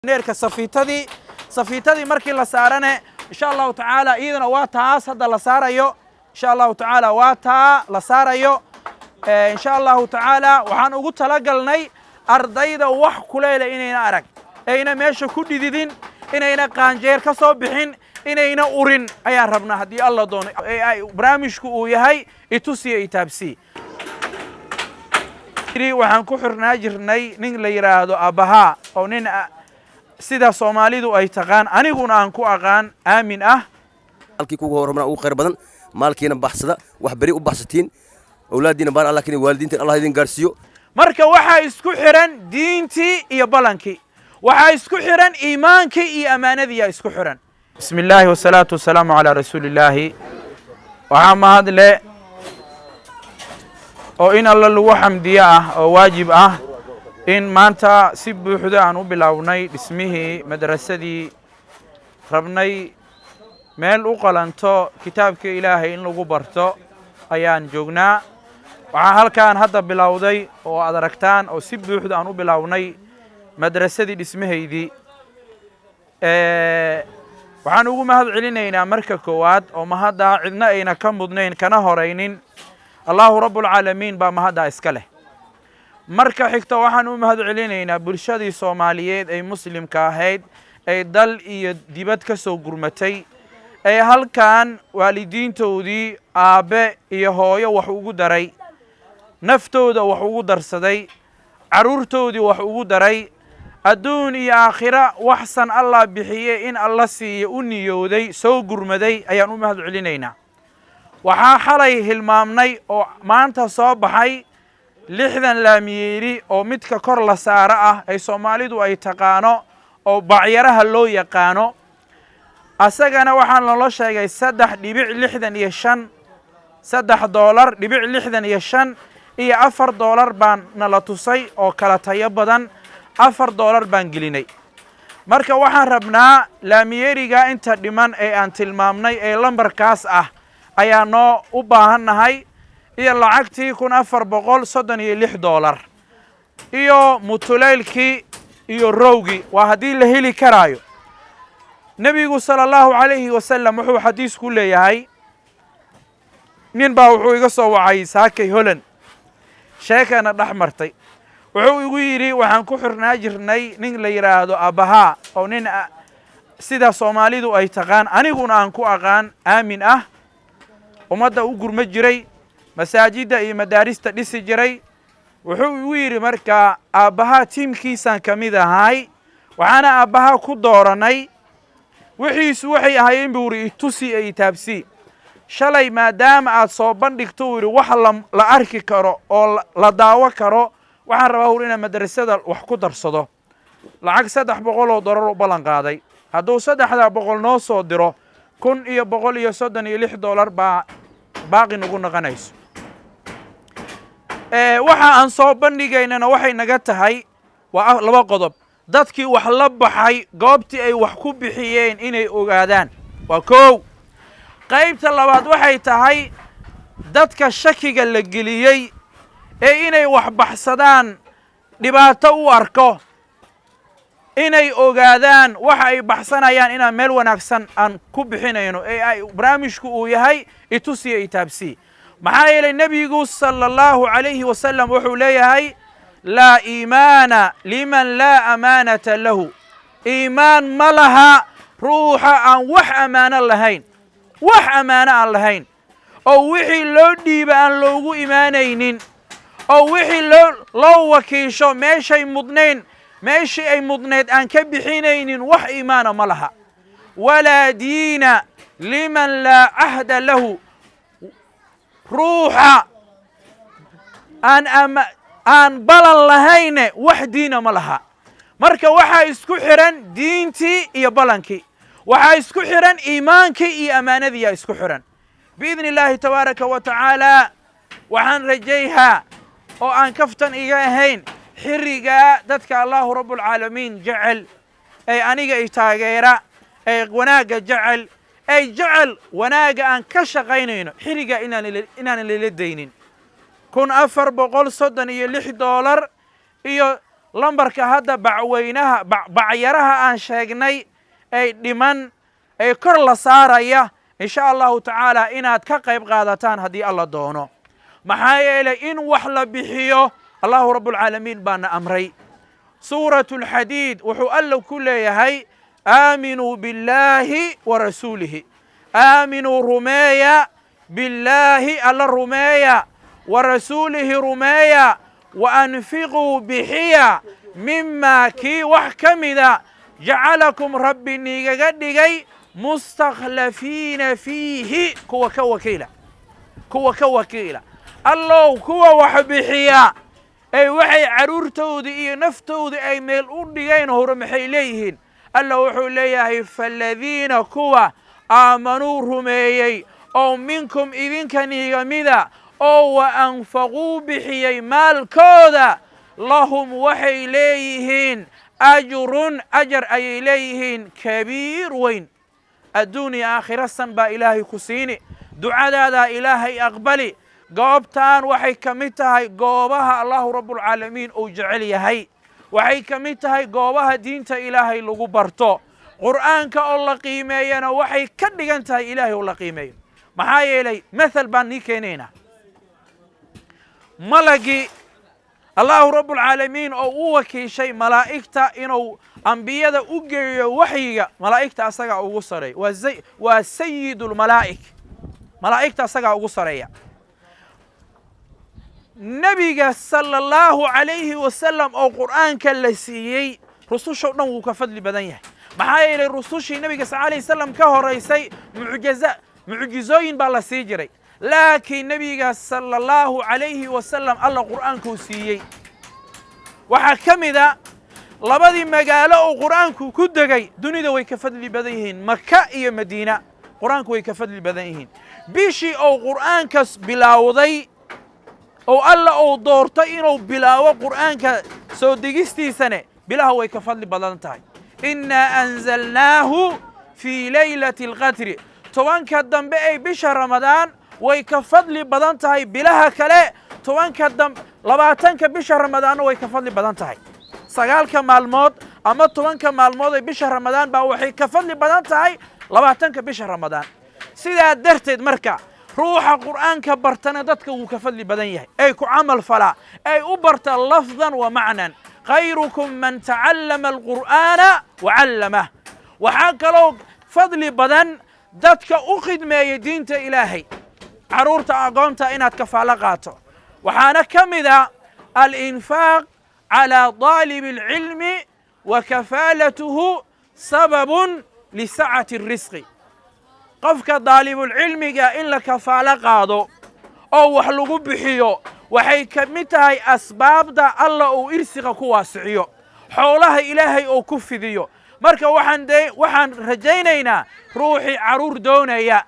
Neerka safiitadii markii la saarane, insha Allahu tacaala, iyadana waa taas hadda la saarayo. Insha Allahu tacaala, waa taa la saarayo. Insha Allahu tacaala, waxaan ugu talagalnay ardayda wax kuleela inayna arag, ayna meesha ku dhididin, inayna qaanjeer ka soo bixin, inayna urin ayaan rabnaa, haddii Alla doono, ee ay barnaamijku uu yahay itusiyo itaabsii. Waxaan ku xirnaa jirnay nin la yidhaahdo Aabbahaa, oo nin sida Soomaalidu ay taqaan, aniguna aan ku aqaan, aamin ah. Halkii kugu horumar ugu khayr badan, maalkiina baxsada, wax beri u baxsatiin, awlaaddiina baar Allah kini, waalidiintiin Allah idin gaarsiiyo. Marka waxaa isku xiran diintii iyo ballankii, waxaa isku xiran iimaankii iyo ammaanadiiyaa isku xiran. Bismi illaahi wasalaatu wasalaamu calaa rasuuli illaahi. Waxaa mahad le oo in Alla lagu xamdiyo ah oo waajib ah in maanta si buuxda aan u bilownay dhismihii madrasadii rabnay meel u qalanto kitaabka Ilaahay in lagu barto ayaan joognaa. Waxaa halkaan hadda bilowday oo aad aragtaan oo si buuxda aan u bilownay madrasadii dhismahaydii. Waxaan ugu mahad celinaynaa marka koowaad, oo mahaddaa cidna ayna ka mudnayn kana horaynin, Allahu Rabbulcaalamiin baa mahaddaa iska leh. Marka xigta, waxaan u mahad celinaynaa bulshadii Soomaaliyeed ee Muslimka ahayd ee dal iyo dibad ka soo gurmatay, ee halkan waalidiintoodii, aabbe iyo hooyo wax ugu daray, naftooda wax ugu darsaday, carruurtoodii wax ugu daray, adduun iyo aakhira waxsan Allah bixiye in Alla siiyo u niyooday, soo gurmaday ayaan u mahad celinaynaa. Waxaa xalay hilmaamnay oo maanta soo baxay 60 laamiyeeri oo midka kor la saaro ah ay Soomaalidu ay taqaano oo bacyaraha loo yaqaano. Asagana waxaa naloo sheegay 3.65, $3.65 iyo $4 baan nala tusay oo kala tayo badan. $4 baan gelinay. Marka waxaan rabnaa laamiyeeriga inta dhiman ee aan tilmaamnay ee lambarkaas ah ayaa noo u baahan nahay, iyo lacagtii $1,436, iyo mutuleylkii iyo rowgii, waa haddii la heli karaayo. Nebigu sala Allahu calayhi wasalam wuxuu xadiis ku leeyahay, nin baa wuxuu iga soo wacay saakay Holland, sheekana dhex martay. Wuxuu igu yidhi, waxaan ku xirnaa jirnay nin la yidhaahdo Aabbahaa, oo nin sida Soomaalidu ay taqaan, aniguna aan ku aqaan, aamin ah, ummadda u gurma jiray, masaajidda iyo madaarista dhisi jiray. Wuxuu igu yidhi, markaa aabbahaa tiimkiisaan ka mid ahay, waxaana aabbahaa ku doorannay wixiisu waxay ahaayeen, buu yidhi, itusi e itaabsii. Shalay maadaama aad soo bandhigto, uu yidhi, wax la arki karo oo la daawo karo, waxaan rabaa ur inaan madrasada wax ku darsado. Lacag $300 u ballan qaaday. Hadduu 300 noo soo diro, $1,136 baa baaqi nagu noqonayso. Waxa aan soo bandhigaynana waxay naga tahay waa laba qodob: dadkii wax la baxay goobtii ay wax ku bixiyeen inay ogaadaan, waa kow. Qaybta labaad waxay tahay dadka shakiga la geliyey ee inay wax baxsadaan dhibaato u arko inay ogaadaan waxa ay baxsanayaan inaan meel wanaagsan aan ku bixinayno, ee ay barnaamijku uu yahay itusiyo itaabsii. Maxaa yeelay, Nebigu sala Allahu calayhi wasalam wuxuu leeyahay: laa iimaana liman laa amaanata lahu. Iimaan ma laha ruuxa aan wax ammaano lahayn, wax ammaano aan lahayn, oo wixii loo dhiiba aan loogu imaanaynin, oo wixii loo wakiisho meeshay mudnayn, meeshii ay mudnayd aan ka bixinaynin, wax iimaana ma laha. Walaa diina liman laa cahda lahu. Ruuxa aan ama aan balan lahayne wax diina ma laha. Marka waxaa isku xidhan diintii iyo ballankii, waxaa isku xidhan iimaankii iyo ammaanadiiyaa isku xidhan. Biidni Illaahi tabaaraka wa tacaala, waxaan rajayhaa oo aan kaftan iga ahayn xirigaa dadka Allahu Rabbulcaalamiin jecel ee aniga i taageera, ee wanaagga jecel, ay jecel wanaagga aan ka shaqaynayno, xirigaa inaanan lala daynin. $1,436 iyo Lambarka hadda bacweynaha, bacyaraha aan sheegnay ay dhiman ee kor la saaraya, insha Allahu tacaala inaad ka qayb qaadataan haddii Alla doono. Maxaa yeelay, in wax la bixiyo Allahu Rabbulcaalamiin baana amray. Suuratu Alxadiid wuxuu Alla ku leeyahay: "Aaminuu billaahi wa rasuulihi." Aaminuu, rumeeya, billaahi, Alla rumeeya, wa rasuulihi rumeeya, wa anfiquu, bixiya, mimaa kii wax ka mida, jacalakum, Rabbi niigaga dhigay, mustakhlafiina fiihi, kuwa ka wakiila, kuwa ka wakiila. Allow, kuwa wax bixiya ee waxay carruurtoodii iyo naftoodii ay meel u dhigeen hore, maxay leeyihiin? Alla wuxuu leeyahay: "Faaladiina, kuwa, aamanuu, rumeeyey, oo minkum, idinka niiga mida, oo wa anfaquu, bixiyey maalkooda, lahum, waxay leeyihiin, ajrun, ajar ayay leeyihiin, kabiir, weyn." Adduun iyo aakhiro san baa Ilaahay ku siini, ducadaadaa Ilaahay aqbali. Goobtan waxay ka mid tahay goobaha Allahu Rabbulcaalamiin uu jecel yahay. Waxay ka mid tahay goobaha diinta Ilaahay lagu barto. Qur'aanka oo la qiimeeyana waxay ka dhigan tahay Ilaahay oo la qiimeeyo. Maxaa yeelay, mathal baan nii keenaynaa. Malagii Allahu Rabbulcaalamiin oo u wakiishay malaa'igta inuu ambiyada u geeyo waxyiga, malaa'igta asagaa ugu sareeya. Waa sayidulmalaa'ik, malaa'igta asagaa ugu sareeya. Nebiga sala Allahu calayhi wasalam oo Qur'aanka la siiyey, rususha dhan wuu ka fadli badan yahay. Maxaa yeelay, rusushii nebiga sal alayh wasalam ka horaysay mucjaza, mucjizooyin baa la sii jiray, laakiin nebiga sala Allahu calayhi wasalam Alla Qur'aankuu siiyey. Waxaa ka mida labadii magaalo oo Qur'aanku ku degay dunida way ka fadli badan yihiin, Maka iyo Madiina. Qur'aanku way ka fadli badan yihiin. Bishii oo Qur'aankas bilaawday oo Alla uu doortay inuu bilaawo Qur'aanka soo degistiisane, bilaha way ka fadli badan tahay. "Innaa anzalnaahu fii laylati alqadri." 10-ka dambe ee bisha Ramadaan way ka fadli badan tahay bilaha kale. 10-ka dambe, 20-ka bisha Ramadaanna way ka fadli badan tahay. 9-ka maalmood ama 10-ka maalmood ee bisha Ramadaan baa waxay ka fadli badan tahay 20-ka bisha Ramadaan. Sidaa darteed marka, ruuxa Qur'aanka bartana dadka wuu ka fadli badan yahay ay ku camal falaa, ay u barta lafdan wa macnan. "Khayrukum man tacallama alqur'aana wa callamah." Waxaa kaloo fadli badan dadka u khidmeeya diinta Ilaahay, carruurta agoonta inaad kafaalo qaato. Waxaana ka mida alinfaaq calaa daalibi alcilmi wa kafaalatuhu sababun lisacati alrisqi. Qofka daalibulcilmiga in la kafaalo qaado oo wax lagu bixiyo waxay ka mid tahay asbaabda Alla uu irsiqa ku waasiciyo, xoolaha Ilaahay uu ku fidiyo. Marka waxaan rajaynaynaa ruuxii carruur doonaya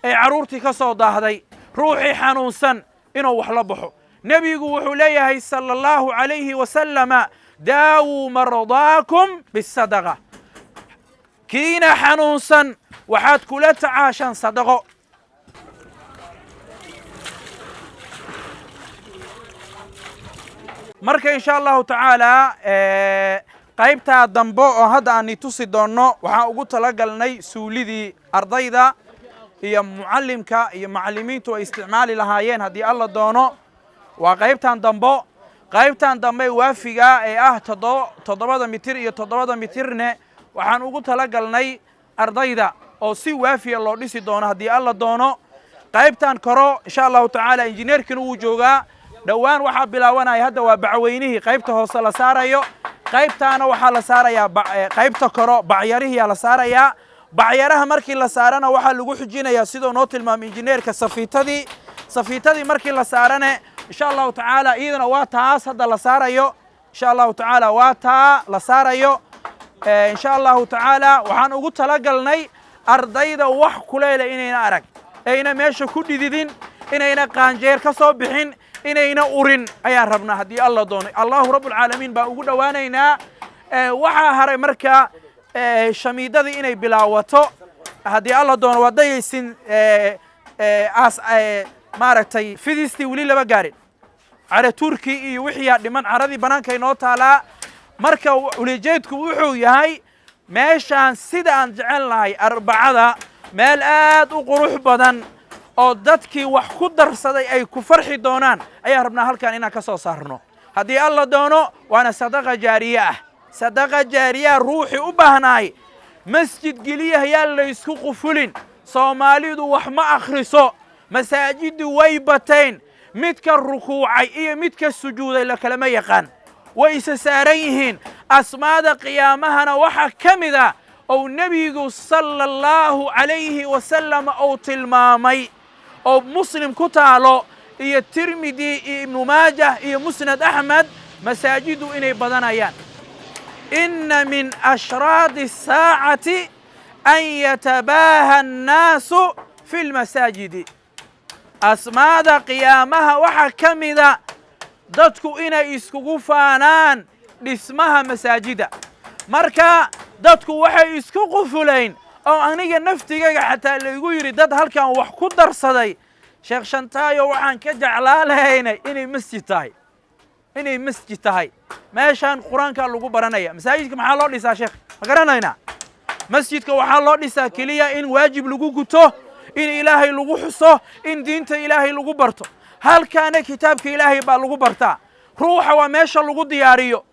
ee carruurtii ka soo daahday, ruuxii xanuunsan, inuu wax la baxo. Nebigu wuxuu leeyahay sala Allahu calayhi wasalama: "Daawuu mardaakum bisadaqa." Kiina xanuunsan waxaad kula tacaashaan sadaqo. Marka insha Allahu tacaala, qaybtaa dambe oo hadda aan tusi doonno waxaan ugu talagalnay suulidii ardayda iyo mucallimka iyo macallimiintu ay isticmaali lahaayeen haddii Alla doono. Waa qaybtan dambo. Qaybtan dambe waafiga ee ah 7-da mitir iyo 7-da mitirne waxaan ugu talagalnay ardayda oo si waafiya loo dhisi doono haddii Alla doono. Qaybtan koro insha Allahu tacaala injineerkina wuu joogaa. Dhowaan waxaa bilaabanaya. Hadda waa bacweynihii qaybta hoose la saarayo. Qaybtaana waxaa la saarayaa qaybta koro, bacyarihiyaa la saarayaa. Bacyaraha markii la saarana waxaa lagu xijinayaa, sidoo noo tilmaamay injineerka, safiitadii. Safiitadii markii la saarane, insha Allahu tacaala, iyadana waa taas hadda la saarayo. Insha Allahu tacaala waa taa la saarayo. Insha Allahu tacaala waxaan ugu talagalnay ardayda wax kuleela inayna arag, ayna meesha ku dhididin, inayna qaanjeer ka soo bixin, inayna urin ayaan rabnaa haddii Alla doono. Allahu Rabbulcaalamiin baan ugu dhowaanaynaa. Waxaa haray marka shamiidadii inay bilaawato haddii Alla doono. Waa dayaysin aas maaragtay, fidistii weli lama gaarin. Cara Turki iyo wixiyaa dhiman, caradii bannaanka inoo taalaa. Marka ulijeedku wuxuu yahay meeshaan sida aan jecel nahay Arbacada meel aad u qurux badan oo dadkii wax ku darsaday ay ku farxi doonaan ayaan rabnaa halkan inaan ka soo saarno haddii Alla doono. Waana sadaqa jaariye ah, sadaqa jaariyaa ruuxii u baahnaay. Masjid geliya hayaan laysku qufulin. Soomaalidu wax ma akhriso, masaajiddu way bateen, midka rukuucay iyo midka sujuuday la kalama yaqaan, way isa saaran yihiin. Asmaada qiyaamahana waxaa ka mid a ou Nebigu sala Allahu calayhi wasalam uu tilmaamay, oo Muslim ku taalo iyo Tirmidi iyo Ibnu Maajah iyo Musnad Axmed, masaajiddu inay badanayaan. Inna min ashraadi asaacati an yatabaaha annaasu fi lmasaajidi. Asmaada qiyaamaha waxaa ka mida dadku inay iskugu faanaan dhismaha masaajida. Marka dadku waxay isku qufuleen oo aniga naftigayga xataa laygu yidhi, dad halkan wax ku darsaday, Sheekh Shantaayo, waxaan ka jeclaa lahaynay inay masjid tahay, inay masjid tahay meeshaan Qur-aankaa lagu baranaya. Masaajidka maxaa loo dhisaa, sheekh? Ma garanaynaa? Masjidka waxaa loo dhisaa keliya in waajib lagu guto, in Ilaahay lagu xuso, in diinta Ilaahay lagu barto. Halkaana kitaabka Ilaahay baa lagu bartaa. Ruuxa waa meesha lagu diyaariyo,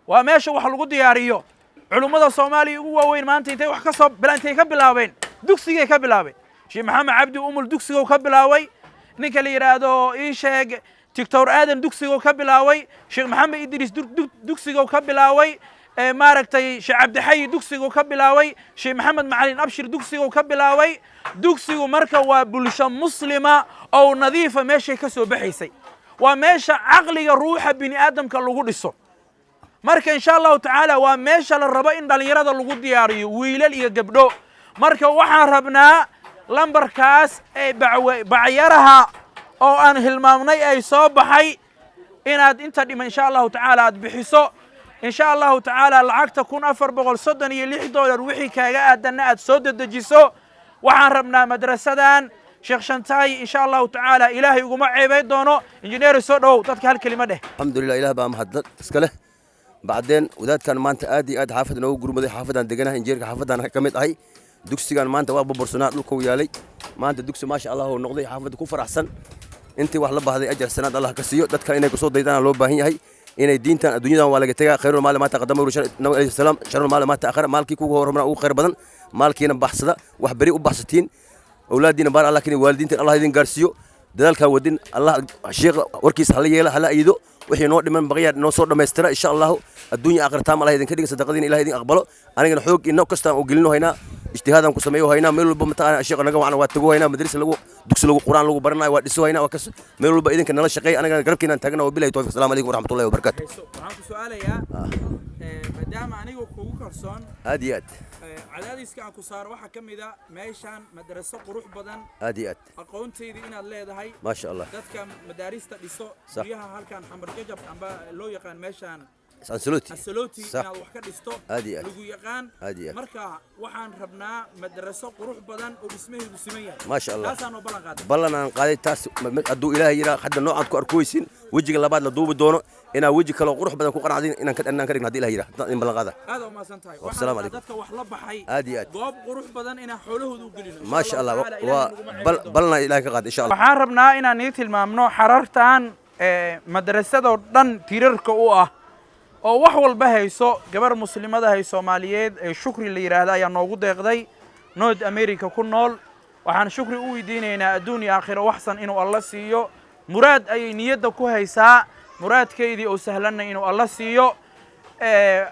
waa meesha wax lagu diyaariyo. Culummada Soomaaliya ugu waaweyn maanta intay wax ka soo intay ka bilaabeen? Dugsigay ka bilaabeen. Sheekh Maxamed Cabdi Umul dugsiguu ka bilaabay. Ninka la yidhaahdo, ii sheeg, Doctor Aadan dugsiguu ka bilaabay. Sheekh Maxamed Idriis dugsiguu ka bilaabay. Maaragtay, Sheekh Cabdixayi dugsiguu ka bilaabay. Sheekh Maxamed Macalin Abshir dugsiguu ka bilaabay. Dugsigu marka waa bulsho muslima oo nadiifa meeshay ka soo baxaysay, waa meesha caqliga ruuxa bini aadamka lagu dhiso. Marka insha Allahu tacaala waa meesha la rabo in dhallinyarada lagu diyaariyo, wiilal iyo gabdho. Marka waxaan rabnaa lambarkaas ee bacyaraha oo aan hilmaamnay ay soo baxay inaad inta dhima insha Allahu tacaala aad bixiso. Insha Allahu tacaala lacagta $1,436 wixii kaaga aadanna aad soo dedejiso. Waxaan rabnaa madrasadan Sheekh Shantaay, insha Allahu tacaala Ilaahay uguma ceebay doono. Injineer, soo dhowow, dadka hal kelima dheh. Alxamdulilah, Ilaah baa mahadad iska leh. Bacdeen wadaadkan maanta aad iyo aad xaafad noogu gurmaday. Xaafadaan deganahay, injineerka xaafadaan ka mid ahay. Dugsigan maanta waa burbursanaa, dhulkuu yaalay. Maanta dugsi maasha Allah uu noqday, xaafadda ku faraxsan. Intii wax la baahday ajar sanaad Allah ka siiyo. Dadkan inay kusoo daydaan loo baahan yahay, inay diintan adduunyadan waa laga tegaa. Khayrul maali maata qadama, Nabi alayhi salaam, sharul maali maata akhara. Maalkii kugu horumara ugu khayr badan. Maalkiina baxsada, wax beri u baxsatiin, awlaadiina baar Allah kini, waalidiintiin Allah idin gaarsiiyo. Dadaalkaa wadin Allah, sheekha warkiisa hala yeela, hala ayido. Wixii noo dhiman baqayaa noo soo dhammaystira insha Allahu. Adduunya aakhira taam Allah idinka dhiga, sadaqadiina Ilaah idin aqbalo. Anigana xoog ino kastaan oo gelino haynaa, ijtihaadaan ku sameeyo haynaa. Meel walba mataqaana sheekha naga wacna waa tago haynaa. Madrasa lagu dugsi lagu Quraan lagu baranayo waa dhiso haynaa. Waa kas meel walba idinka nala shaqeey, anigana garabkiinaan taagna. Wabilahi tawfiiq. Asalaamu calaykum waraxmatullahi wabarakaatu. Waxaan ku su'aalayaa, maadaama aniga kugu kalsoon, Aad iyo aad. Cadaadiska aan ku saaro waxaa ka mid a meeshaan madraso qurux badan, Aad iyo aad. aqoonteydii inaad leedahay, Maasha Allah. dadka madaarista dhiso, guryaha halkan Xamar Jajab amba loo yaqaan meeshaan Ansaloti. Asaloti, inaad wax ka dhisto Aad iyo aad. lagu yaqaan. Aad iyo aad. Marka waxaan rabnaa madraso qurux badan oo dhismaheedu siman yahay. Maasha Allah. Taasaan oo ballan qaaday. Ballan aan qaaday taas. Hadduu Ilaahay yidhaa, hadda noocaad ku arkooysin wejiga labaad la duubi doono, inaa weji kaloo qurux badan ku qanacdin inaan ka dhigno haddii Ilahay yidhaa, in ballan qaada. Aad u mahadsan tahay. Wassalaamu Waxaan rabnaa calaykum. dadka wax la baxay Aad iyo aad. goob qurux badan inaan xoolahooda u gelino. Insha Maasha Allah. Tacaala, Ilaahay Waa naguma ceebin doono. Ballan Ilahay ka qaada insha Allah. Waxaan rabnaa inaan ii tilmaamno xarartan madrasadoo dhan tiirarka u ah oo wax walba hayso. Gabar muslimada hay Soomaaliyeed ee Shukri la yidhaahda ayaa noogu deeqday, North America ku nool. Waxaan Shukri u weydiinaynaa adduun iyo aakhiro waxsan inuu Alla siiyo. Muraad ayay niyadda ku haysaa, muraadkeydii oo sahlanna inuu Alla siiyo.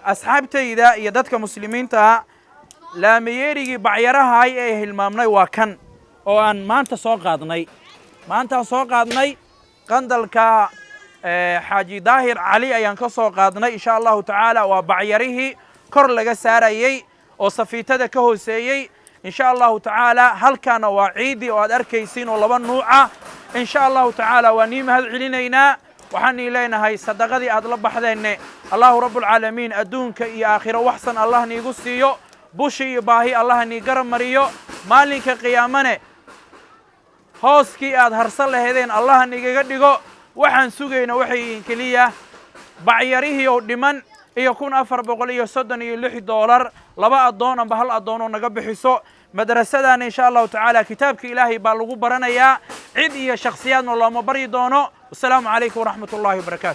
Asxaabtayda iyo dadka muslimiinta, laamiyeerigii bacyarahay ee hilmaamnay waa kan oo aan maanta soo qaadnay, maantaan soo qaadnay. Qandalka Xaaji Daahir Cali ayaan ka soo qaadnay insha Allahu tacaala. Waa bacyarihii kor laga saarayey oo safiitada ka hooseeyey insha Allahu tacaala. Halkaana waa ciidii oo aad arkaysiin oo laba nuuca. Insha Allahu tacaala waa nii mahad celinaynaa. Waxaan nii leenahay sadaqadii aad la baxdeenne Allahu rabbulcaalamiin adduunka iyo aakhiro waxsan Allah niigu siiyo, bushi iyo baahi Allah nii garab mariyo, maalinka qiyaamane hooskii aad harsan lahaydeen Allah nigaga dhigo. Waxaan sugayna waxay yihiin keliya bacyarihii oo dhiman iyo $1,436, laba addoon amba hal addoon oo naga bixiso. Madrasadan, insha Allahu tacaala, kitaabka Ilaahay baa lagu baranayaa, cid iyo shakhsiyaadna looma baryi doono. Wasalaamu calaykum waraxmat ullahi wabarakaatu.